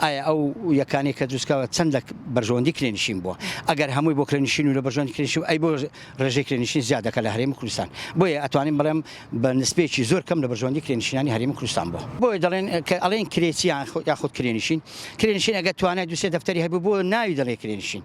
ئایا ئەو یەکانەی کە دروستکراوە چەند لە بەرژەوەندی کرێنشین بووە؟ ئەگەر هەمووی بۆ کرێنشین و لە بەرژەوەندی کرێنشین ئەی بۆ ڕێژەی کرێنشین زیاد دەکات لە هەرێمی کوردستان؟ بۆیە ئەتوانین بڵێم بە نسبەیەکی زۆر کەم لە بەرژەوەندی کرێنشینانی هەرێمی کوردستان بووە. بۆیە دەڵێن کە ئەڵێن کرێچی یاخود کرێنشین، کرێنشین ئەگەر توانای دوو سێ دەفتەری هەبوو بۆ ناوی دەڵێ کرێنشین؟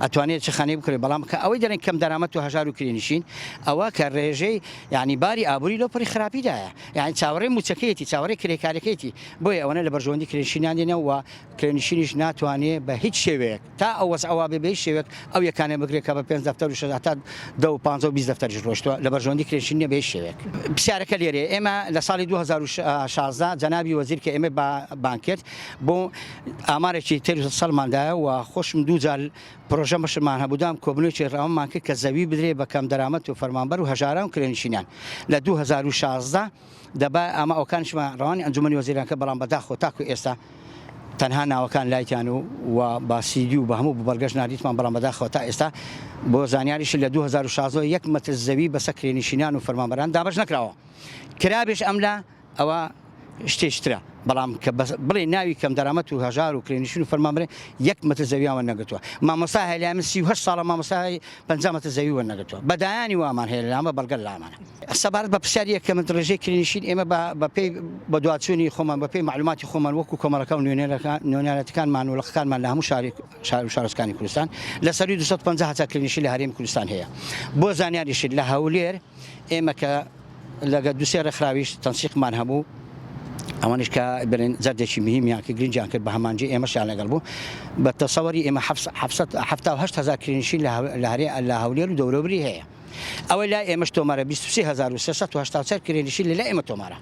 ئەتوانێت چ خانەی بکڕێت بەڵام کە ئەوەی دەڵێن کەم دەرامەت و هەژار و کرێنشین ئەوە کە ڕێژەی یعنی باری ئابووری لەو پەڕی خراپیدایە یعنی چاوەڕێی مووچەکەیەتی چاوەڕێی کرێکارەکەیەتی بۆیە ئەوەنە لە بەرژەوەندی کرێنشینان دێنەوە و کرێنشینیش ناتوانێ بە هیچ شێوەیەک تا ئەو وەزعە وا بێ بە هیچ شێوەیەک ئەو یەکانە بگرێت کە بە پێنج دەفتەر و شەش هەتا دە و پانزە و 20 دەفتەریش ڕۆشتووە لە بەرژەوەندی کرێنشین نییە بە هیچ شێوەیەک. پرسیارەکە لێرەیە ئێمە لە ساڵی 2016 جەنابی وەزیر کە ئێمەی بانگ کرد بۆ ئامارێکی تر سەڵمان دایە و خۆشم دوو جار پرۆژە مشمان هەبوو دام کۆبنەوەیەکی ڕاومان کرد کە زەوی بدرێ بە کەم دەرامەت و فەرمانبەر و هەژاران و کرێنشینان لە 2016 دەبا ئەمە ئەوکانیشمان ڕەوانی ئەنجومەنی وەزیران کرد بەڵام بەداخەوە تاکو ئێستا تەنها ناوەکان لایتیان و و بە سیدی و بە هەموو بەڵگەش ناردیتمان بەڵام بەداخەوە تا ئێستا بۆ زانیاریش لە 2016 یەک مەتر زەوی بەسە کرێنشینان و فەرمانبەران دابەش نەکراوە کرابێش ئەملا ئەوە شتێکی ترە بەڵام کە بڵێ ناوی کەم دەرامەت و هەژار و کرێنشین و فەرمانبەرێ یەک مەتر زەویان وەرنەگرتووە مامۆستا هەیە لای من 38 ساڵە مامۆستا هەیە 50 مەتر زەوی وەرنەگرتووە بە دایانی وامان هەیە لامە بەڵگە لامانە سەبارەت بە پرسیاری یەکەمت ڕێژەی کرێنشین ئێمە بە بەپێی بەدواچوونی خۆمان بەپێی مەعلوماتی خۆمان وەکو کۆمەڵەکە و نوێنەرەکان نوێنەرەتەکانمان و لقەکانمان لە هەموو شارێک شار و شارۆچکانی کوردستان لە سەرووی 250 هەزار کرێنشین لە هەرێمی کوردستان هەیە بۆ زانیاریشت لە هەولێر ئێمە کە لەگە دوسێ ڕێکخراویش تەنسیقمان هەبوو ئەوانیش کە بڵێن زەردێکی مهمیان کە گرنگیان کرد بە هەمانجی ئێمەشیان لەگەڵ بوو بە تەسەوەری ئێمە 78000 کرێنشین لە هەرێ لە هەولێر و دەورەبری هەیە ئەوەی لای ئێمەش تۆمارە 23384 کرێنشین لە لای ئێمە تۆمارە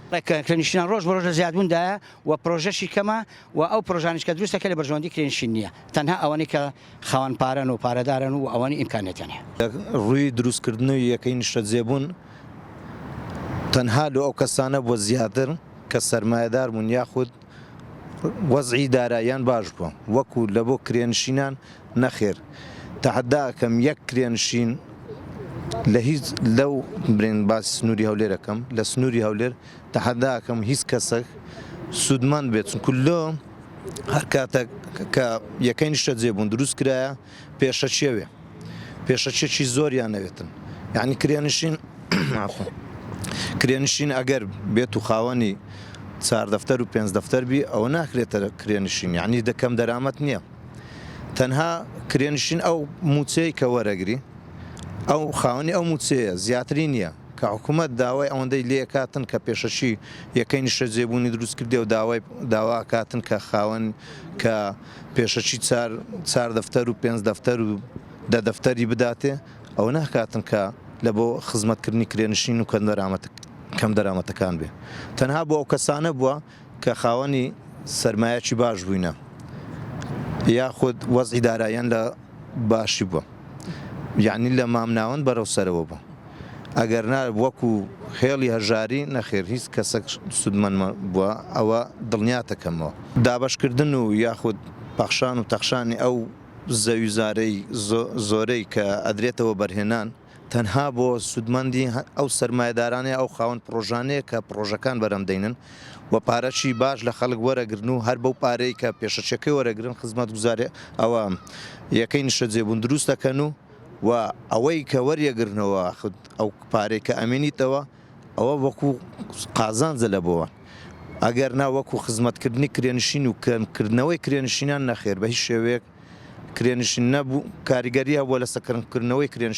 کرێنشینان ڕۆژ بە ڕۆژ لە زیادبووندایە و پرۆژەشی کەمە و ئەو پرۆژانیش کە دروستەکە لە بەرژەوەندی کرێنشین نییە تەنها ئەوانەی کە خاوەن پارەن و پارەدارن و ئەوانەی ئیمکانیەتیان هەیە. لە ڕووی دروستکردنەوی یەکەی نیشتەجێبوون تەنها لۆ ئەو کەسانە بووە زیاتر کە سەرمایەدار بوون یاخود وەزعی داراییان باش بووە وەکو لە بۆ کرێنشینان نەخێر تەحەدا ئەکەم یەک کرێنشین لە هیچ لەو برێن باسی سنووری هەولێر ئەکەم لە سنووری هەولێر تەحەدا ئەکەم هیچ کەسەک سوودمەند بێت چونکو لۆ هەر کاتەک کە یەکەی نیشتەجێبوون دروست کرایە پێشەکیەوێ پێشەکیەکی زۆریان نەوێتن یعنی کرێنشین کرێنشین ئەگەر بێت و خاوەنی چار دەفتەر و پێنج دەفتەر بی ئەوە ناکرێتە کرێنشین یعنی دەکەم دەرامەت نییە تەنها کرێنشین ئەو موچەی کە وەرەگری ئەو خاوەنی ئەو موچەیە زیاتری نییە کە حکومەت داوای ئەوەندەی لێکاتن کە پێشەکی یەکەی نیشتەجێبوونی دروست کردێ و داوای داوا ئەکاتن کە خاوەن کە پێشەکی چار چار دەفتەر و پێنج دەفتەر و دە دەفتەری بداتێ ئەوە ناکاتن کە لە بۆ خزمەتکردنی کرێنشین و کەمدەرامەت کەمدەرامەتەکان بێ تەنها بۆ ئەو کەسانە بووە کە خاوەنی سەرمایەکی باش بووینە یاخود وەزعی داراییان لە باشی بووە یعنی لە مامناوەند بەرەو سەرەوە بوو ئەگەر نا وەکو هێڵی هەژاری نەخێر هیچ کەسەک سوودمەند بووە ئەوە دڵنیاتەکەمەوە. دابەشکردن و یاخود پەخشان و تەخشانی ئەو زەویوزارەی زۆرەی کە ئەدرێتە وەبەرهێنان تەنها بۆ سوودمەندی ئەو سەرمایەدارانەیە ئەو خاوەن پڕۆژانەیە کە پڕۆژەکان بەرهەم دەینن و پارەکی باش لە خەڵک وەرەگرن و هەر بەو پارەی کە پێشەکیەکەی وەرەگرن خزمەتگوزاری ئەوە یەکەی نیشتەجێبوون دروست دەکەن و و ئەوەی کە وەریەگرنەوە خود ئەو پارەی کە ئەمێنیتەوە ئەوە وەکو قازانجە لە بۆوان ئەگەر نا وەکو خزمەتکردنی کرێنشین و کەمکردنەوەی کرێنشینان نەخێر بە هیچ شێوەیەک کرێنشین نەبوو کاریگەری هەبووە لەسەر کەمکردنەوەی کرێنشین.